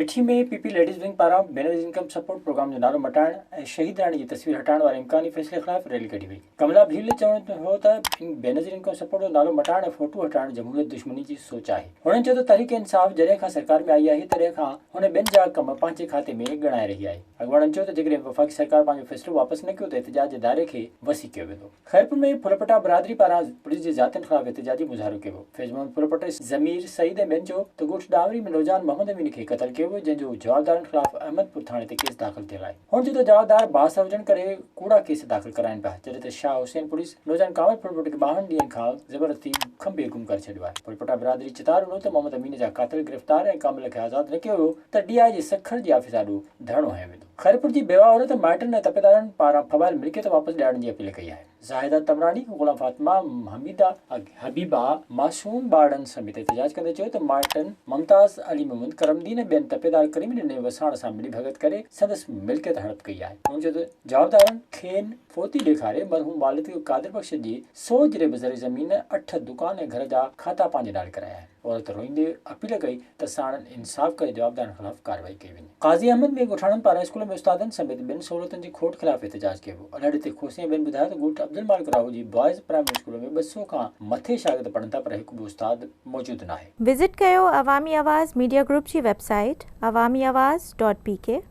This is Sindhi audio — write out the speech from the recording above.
Mithi ۾ P P ladies wing پاران بينظير انڪم سپورٽ پروگرام جو نالو مٽائڻ ۽ شهيد راڻي جي تصوير هٽائڻ واري امڪاني فيصلي خلاف ريلي ڪڍي وئي. ڪملا ڀيل جو چوڻ هو ته بينظير انڪم سپورٽ جو نالو مٽائڻ ۽ فوٽو هٽائڻ جمهوريت دشمني جي سوچ آهي. هنن چيو ته تحريڪ انصاف جڏهن کان سرڪار ۾ آئي آهي تڏهن کان هن ٻين جا ڪم پنهنجي کاتي ۾ ڳڻائي رهي آهي. اڳواڻن چيو ته جيڪڏهن وفاقي سرڪار پنهنجو فيصلو واپس نه ڪيو ته احتجاج جي دائري کي وسيع ڪيو ويندو. خيرپور ۾ ڦلپوٽا برادري پاران پوليس جي زيادتين خلاف احتجاجي مظاهرو ڪيو ويو. فيض محمد ڦلپوٽي، ضمير سعيد ۽ ٻين چيو ته ڳوٺ ڏانوري ۾ نوجوان محمد امين کي قتل ڪيو ويو جنهن جو جوابدارن خلاف احمد پور ٿاڻي تي ڪيس داخل ٿيل آهي. هن چيو ته جوابدار بااثر هجڻ ڪري ڪوڙا ڪيس داخل ڪرائين پيا جڏهن ته شاهه حسين پوليس نوجوان ڪامل ڦلپوٽي کي 52 ڏينهن کان زبردستي کنڀي گم ڪري ڇڏيو آهي. ڦلپوٽا برادري چتاء ڏنو ته محمد امين جا قاتل گرفتار ۽ ڪامل کي آزاد نه ڪيو ويو ته ڊي I جي سکر جي آفيس آڏو ڌرڻو هنيو ويندو. خيرپور جي بيواهه عورت مائٽن ۽ تپيدارن پاران ڦٻايل ملڪيت واپس ڏيارڻ جي اپيل ڪئي آهي. زاهده تمراڻي، غلام فاطمه، حميده، حبيبه معصوم ٻارڙن سميت احتجاج ڪندي چيو ته مائٽن ممتاز، علي محمد، ڪرم دين ۽ ٻين تپيدار ڪريم ڏني وساڻ سان ملي ڀڳت ڪري سندس ملڪيت هڙپ ڪئي آهي. هن چيو ته جوابدارن کين فوتي ڏيکاري مرحوم والد قادر بخش جي سو جريب زرعي زمين، اٺ دڪان ۽ گهر جا کاتا پنهنجي نالي ڪرايا آهن. عورت روئيندي اپيل ڪئي ته ساڻن انصاف ڪري جوابدارن خلاف ڪارروائي ڪئي وڃي. قاضي احمد ۾ ڳوٺاڻن پاران اسڪول ۾ استادن سميت ٻين سهولتن جي کوٽ خلاف احتجاج ڪيو ويو. الهڏتي کوسي ۽ ٻين ٻڌايو ته ڳوٺ عبدالمالڪ راهو جي بوائز پرائمري اسڪول ۾ 200 کان مٿي شاگرد پڙهن ٿا پر هڪ به استاد موجود ناهي. وزٽ ڪيو عوامي آواز ميڊيا گروپ جي web site Awami Awaz dot P K.